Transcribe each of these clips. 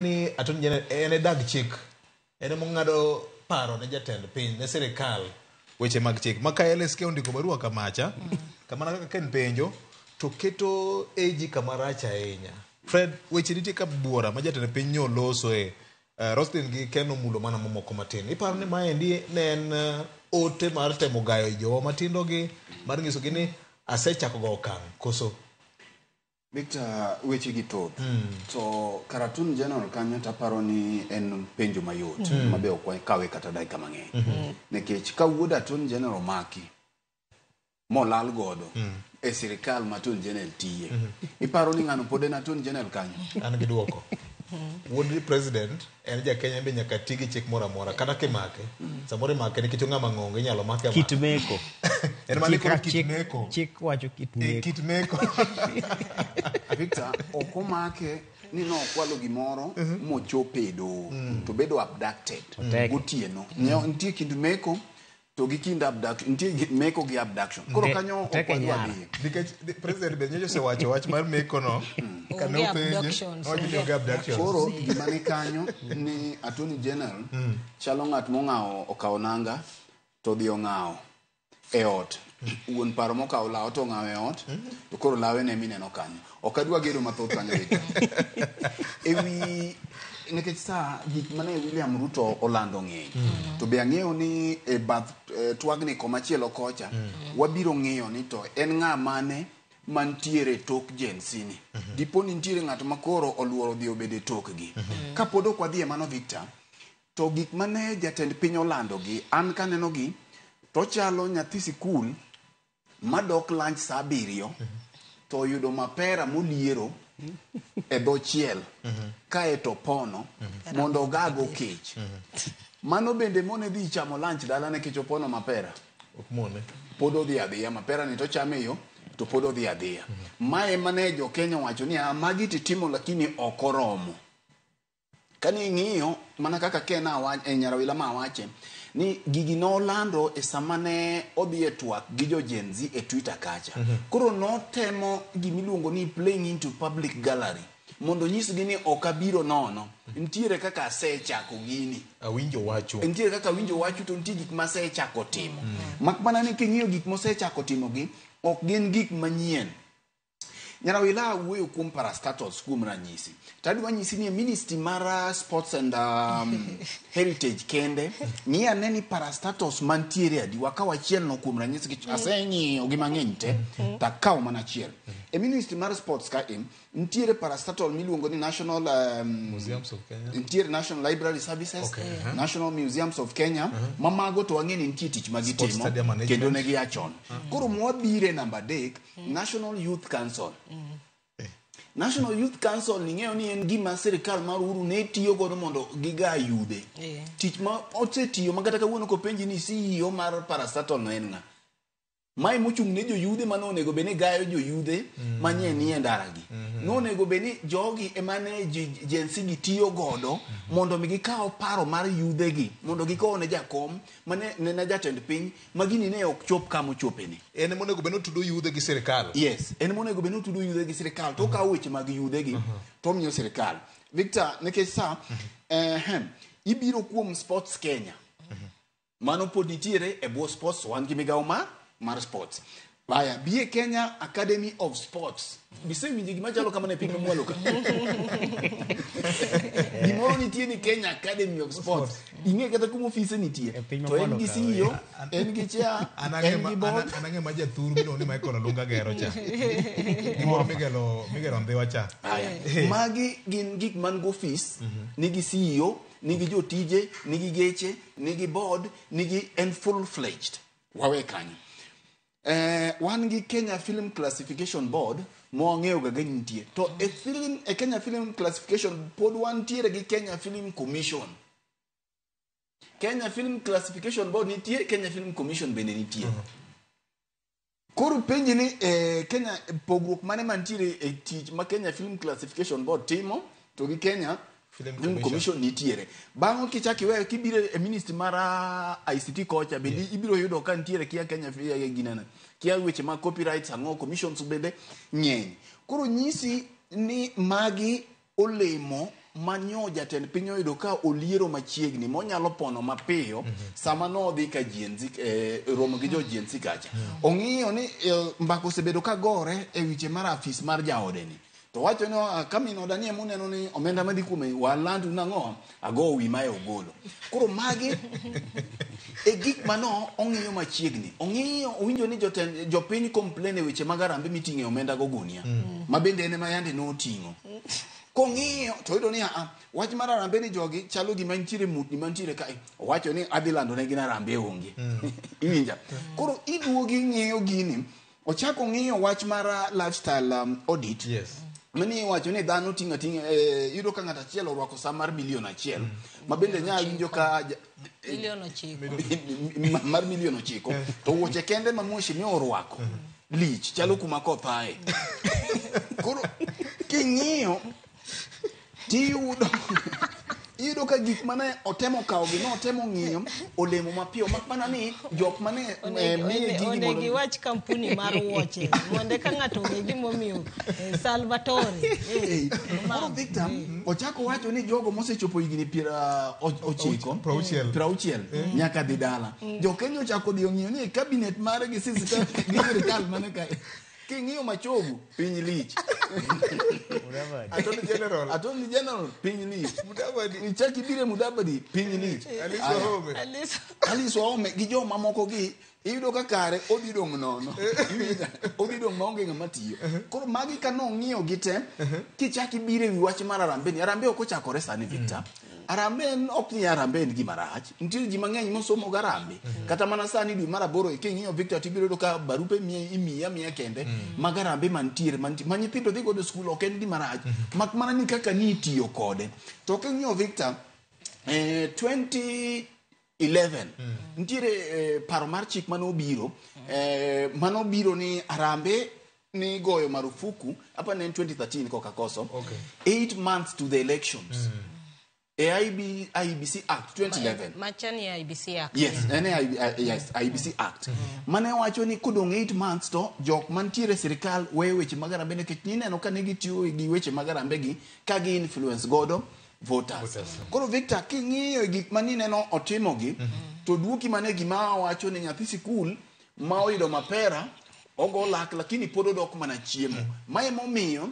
Ni Attorney General en e dag chik, en ema ong'ado paro ne jatend piny, ne sirikal weche mag chik. Ma ka LSK ondiko barua kamacha, kamana kaka Ken penjo, to keto AG kama rach ahinya. Fred, weche nitie ka buora ma jatend piny nyo olosoe. Roslyn gi Ken omulo mana mamoko matin. Iparo ni maendi ne en ote mar temo gayo jowa matindo gi, mar nyisogi ni asechako go okang' koso? Victor, weche gi thoth. To kar Attorney General kanyo to aparo ni en penjo mayot ma be ok wakawe kata dakika mang'eny. Nikech ka wuod Attorney General omaki molal godo e sirikal ma Attorney General tiye, iparo ni ng'ano pod en Attorney General kanyo? An gi duoko. Wuod president en ja Kenya be nyaka ti gi chik moro amora kata kimake. Samoro imake nikech ong'ama ng'ongo inyalo make amaka. Kit meko. En mana Chik- koro kit chik- meko. Chik wacho kit Eh, meko. kit meko. Victor, ok omake ni nokwalo gimoro mochope e doho to bedo abducted Oteke. gotieno. Nitie kind meko to gi kind abduction, nitie meko gi abduction. Koro kanyo ok Oteke wadwa nyara. dhiye. Nikech president be nyocha osewacho wach mar meko no. Kane Onge openje, abductions, nowacho ni onge onge abductions. Koro gima ni kanyo ni Attorney General chalo ng'at mong'awo okawo nanga to odhi ong'awo e ot. Wuon paro mokawo law to ong'awo e ot to koro lawe ne mineno kanyo. Ok adwa gedo mathoth kanyo Victor. E wi nikech sa gik mane William Ruto olando ng'eny to be ang'eyo ni e bath twagni komachielo kocha wabiro ng'iyo ni to en ng'a mane mantiere e tok Gen Z ni. Dipo ni nitiere ng'at ma koro oluoro dhi obedo e tokgi. Kapod ok wadhi e mano Victor, to gik mane jatend piny olando gi, an kaneno gi, to chalo nyathi sikul madok lunch saa abiriyo to oyudo mapera moliero e dho chiel kae to pono mondo ogago kech. Mano bende mone dhi chamo lunch dala nikech opono mapera. Ok mone. Pod odhi adhiya, mapera ni to chame e yo to pod odhi adhiya. Mae mane jo Kenya owacho ni ah, magi titimo lakini ok oromo. Kane ing'iyo mana kaka Ken Nyarawila ma awache ni gigi nolando e sama ne odhi e twak gi jo Gen Z e Twitter kacha. Koro notemo gimiluongo ni playing into public gallery mondo onyisgi ni ok abiro nono. Nitiere kaka asechako gini. Awinjo wachu. Nitiere kaka awinjo wachu to nitie gik masechako timo. Mak mana ni king'iyo gik mosechako timogi, ok gin gik manyien. Nyarawila wuoyo kuom parastatals kuom ranyisi. To adwa nyisi ni e ministry mar sports and heritage kende, ng'i ane ni parastatals mantiere adi. Wakaw achiel no kuom ranyisi nikech aseng'iyo gi mang'eny te, to akaw mana achiel. E ministry mar sports ka e, nitiere parastatal miluongo ni National Museums of Kenya. Nitiere National Library Services, Okay, uh-huh. National Museums of Kenya, ma mago to wang'e ni nitie tich ma Sports gitimo Stadium Management. kendo ne gia chon. Koro mwabire namba 3, National Youth Council. National Youth Council ning'eyo ni en gima sirikal mar Uhuru ne tiyo godo mondo giga yudhe. Tich ma osetiyo ma kata kawuono kopenji ni CEO mar parastatal no en ng'a? Mae mochung' ne joyudhe mane onego bed ni gayo joyudhe manye nie ndara gi. Nonego bed ni jogi ema ne Gen Z gi tiyo godo mondo mi gikaw paro mar yudhe gi mondo gikow ne jakom mane ne jatend piny ma gini ne ok chop kama ochope ni. En ema onego bed ni otudo yudhe gi sirikal. Yes, en ema onego bed ni otudo yudhe gi sirikal to okawo weche mag yudhe gi to omiyo sirikal. Victor, nikech sa, ibiro kuom Sports Kenya. Mano pod nitiere e bwo sports, wan gi migawo mar sports. Aya, bi e Kenya Academy of Sports. Bisewinjo gima chalo kamano e piny mamwalo ka? Gimoro nitie ni Kenya Academy of Sports. Ing'e kata kuma ofise nitie. E piny To en mamwalo gi ka, CEO, en gi chair, en gi board. An ang'e ma jathuru miluongo ni Michael Olunga gero cha. Gimoro migero Ndhiwa cha. Aya, magi gin gik man go ofis, nigi CEO, nigi jotije, nigi geche, nigi board, nigi en full fledged. Wawe kanyo. Wan gi Kenya Film Classification Board ma wang'eyo ga nitie. To e Kenya Film Classification pod wantiere gi Kenya Film Commission. Kenya Film Classification Board nitie, Kenya Film Commission bende nitie. Koro penji ni Kenya pogruok mane mantiere e tich ma Kenya Film Classification Board timo to gi Kenya Film Film Commission. Commission nitiere. Bang'o kichak iweyo kibiro e ministry mar ICT kocha bende ibiro yudo ka nitiere kia Kenya ginene. Kia weche mag copyrights ang'o commissions bende ng'eny. Koro nyisi ni magi olemo manyo jatend piny oyudo ka oliero machiegni monyalo pono mapiyo sama nodhi ka Gen Z romo gi jo Gen Z kacha. Ong'iyo ni mbaka osebedo ka gore e wiche mar afis mar jaode ni. To wacho ni ka min oda ni emuneno ni omenda madhi kuome walandu nang'o ago wi mae ogolo. Koro magi e gik mano ong'iyo machiegni. Ong'iyo owinjo ni jotend jopiny complain e weche mag arambe miting'e omenda go gunia. Ma bende en ema yande noting'o. Kong'iyo to oyudo ni a wach mar arambe ni jogi chalo gima nitiere mutni mantiere kae. Owacho ni adhi lando negi ni arambe onge. Iwinja? Koro iduogi ing'iyo gini. Ochako ng'iyo wach mar lifestyle audit. Yes. Mani iwacho ni dhano ting'o ating'a iyudo ka ng'ato achiel orwako sa mar milion 1 ma bende nya winjo ka milion 9 mar milion 9 to wuoche kende ma mheshimiwa orwako lich chalo kuma koth ae. Koro king'iyo tiyudo iyudo ka gik mane otemo kawo gi notemo ng'iyo olemo mapiyo mak mana ni jok mane miye gigi onego mondo iwach kampuni mar wuoche mondo ka ng'ato ong'e gimomiyo Salvatore. Koro Victor ochako wacho ni jogo mosechopo higni 90 60 nyaka dhi dala. Jo Kenya ochako dhi ong'iyo ni e cabinet mare gi sirikal mane kae. King'iyo machogu piny lich. Attorney General. Attorney General piny lich. Mudavadi. Ichaki bire Mudavadi piny lich. Alice Aya. Wahome. Alice. Alice Wahome gi joma moko gi iyudo ka kare odhi dong' nono. Odhi dong' maonge ng'ama tiyo. Koro magi ka nong'iyo gi te, kichak ibiro e wi wach mar Arambe ni, Arambe ok ochakore sani Victor. Arambe en ok ni Arambe en gima rach. Nitie ji mang'eny mosomo ga Arambe. Kata mana sani dwe mar 8 king'iyo Victor tibiro yudo ka barupe imiyi amiya kende mag Arambe mantiere ma nyithindo dhi godo skul ok en gima rach. Mak mana ni kaka ni itiyo kode. To king'iyo Victor 2011 nitiere paro mar chik manobiro manobiro ni Arambe ni goyo marufuku apa ne en 2013 koka koso. 8 months to the elections. IEBC Act 2011. Machani IEBC Act. Yes, ene yes, IEBC Act. Mane wacho ni kodong' 8 months to jok mantiere e sirikal weyo weche mag Arambe nikech nineno ka ne gitiyo gi weche mag Arambe gi ka gi influence godo voters. Koro Victor king'iyo gik manineno otimogi to duoki mane gima wacho ni nyathi sikul ma oyudo mapera ogo lak lakini pod odok mana chiemo. Mae momiyo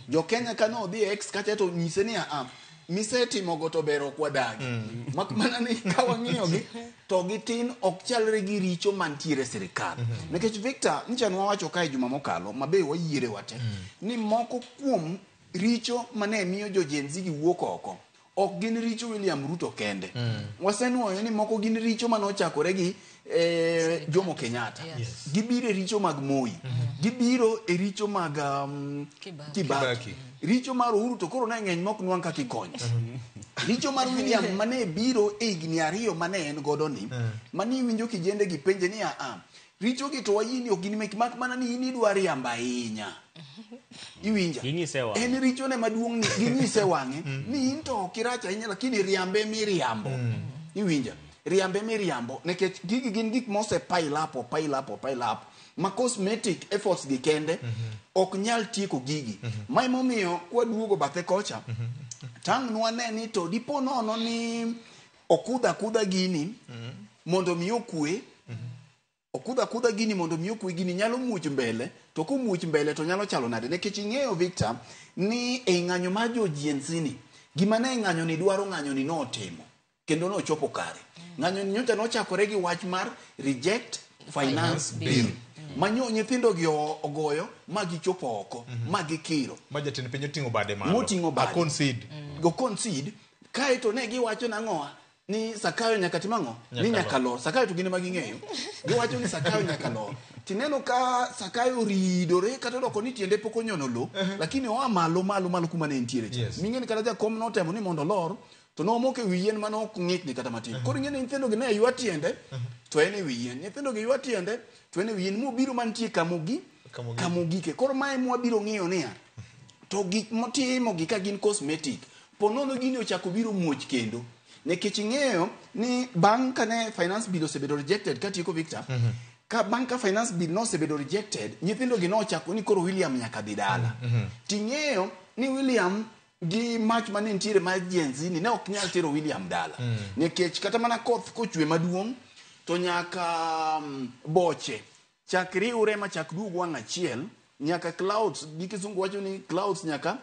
jo Kenya ka nodhi e X kacha to nyise ni a misetimogo to ber ok wadagi. Mak mana ni ka wang'iyogi to gitin ok chalre gi richo mantiere e sirikal. Nikech Victor nyicha nwawacho kae juma mokalo mabe wayiere wate ni moko kuom richo mane miyo jo Gen Z gi wuok oko ok gin richo William Ruto kende. Wasenuoyo ni moko gin richo manochakore gi Jomo Kenyatta. Yes. Gibiro e richo mag Moi. Gibiro e richo mag Kibaki. Kibaki. Richo mar Uhuru to koro ne ng'eny mok nwang' kaka ikonyo. Richo mar William mane biro e higni 2 mane en godo ni, mane iwinjo kijende gi penje ni a richo gi to wayie ni ok gin mek mak mana ni in idwa riambo ahinya. Iwinja? Ginyise wang'e. En richo ne maduong' ni ginyise wang'e ni in to ok irach ahinya lakini riambe miriambo. Iwinja? Riambe miriambo nikech gigi gin gik mose pile up, pile up, pile up. Ma cosmetic efforts gi kende ok nyal tieko gigi. Ma emomiyo kwaduogo bathe kocha tang' nwane ni to dipo nono ni okudha kudha gini mondo mi okwe. Okudha kudha gini mondo mi okwe gini nyalo muoch mbele to komuoch mbele to nyalo chalo nade nikech ing'eyo Victor ni e ng'anyo mar jo Gen Z ni gima ne ng'anyo ni dwaro ng'anyo ni notimo kendo nochopo kare. Ng'anyo ni nyocha nochakore gi wach mar reject finance bill. Manyo nyithindo gi ogoyo ma gichopo oko ma gikiro. Ma jatend piny oting'o bade malo. Moting'o bade. A concede. Go concede. Kae to ne giwacho nang'oa ni Sakayo nyaka tim ang'o? Ni nyaka lor. Sakayo to gin ema ging'eyo. Giwacho ni Sakayo nyaka lor. Tineno ka Sakayo ridore kata odoko ni tiende pok onyono lo, lakini oa malo malo malo kuma ne entiere cha. Yes. Ming'e ni kata jakom notemo ni mondo olor, to nomoko e wi yien mane ok ng'ikni kata matin. Koro ing'e ni nyithindo gi ne ywa tiende, to en e wi yien. Nyithindo gi ywa tiende, to en e wi yien mobiro mantie kamogike. Koro mae mwabiro ng'iyo niya, to gik motimo gi ka gin cosmetic, po nono gini ochako biro muoch kendo. Nikech ing'eyo ni bang' kane finance bill osebedo rejected katieko Victor, ka bang' ka finance bill nosebedo rejected, nyithindo gi nochako ni koro William nyaka dhi dala. Ting'eyo ni William gi mach mane nitiere mar Gen Z ni ne ok nyal tero William dala. Nikech kata mana koth kochwe maduong' to nyaka boche chak riwre ma chak duog wang' achiel, nyaka clouds, gi kizungu wacho ni clouds nyaka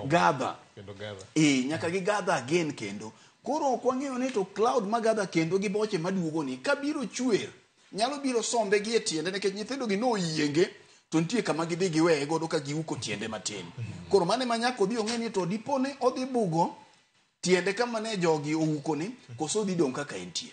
gather. Kendo gather. E, nyaka gi gather again kendo. Koro ok wang'eyo ni to cloud ma gather kendo gi boche maduogo ni kabiro chwer nyalo biro sombe gi e tiende, nikech nyithindo gi noyienge to nitie kama gidhi giweye godo ka giuko tiende matin. Koro mano ema nyaka odhi ong'e ni to dipo ni odhi bugo tiende kama ne jogi ouko ni, koso odhi dong' kaka entie.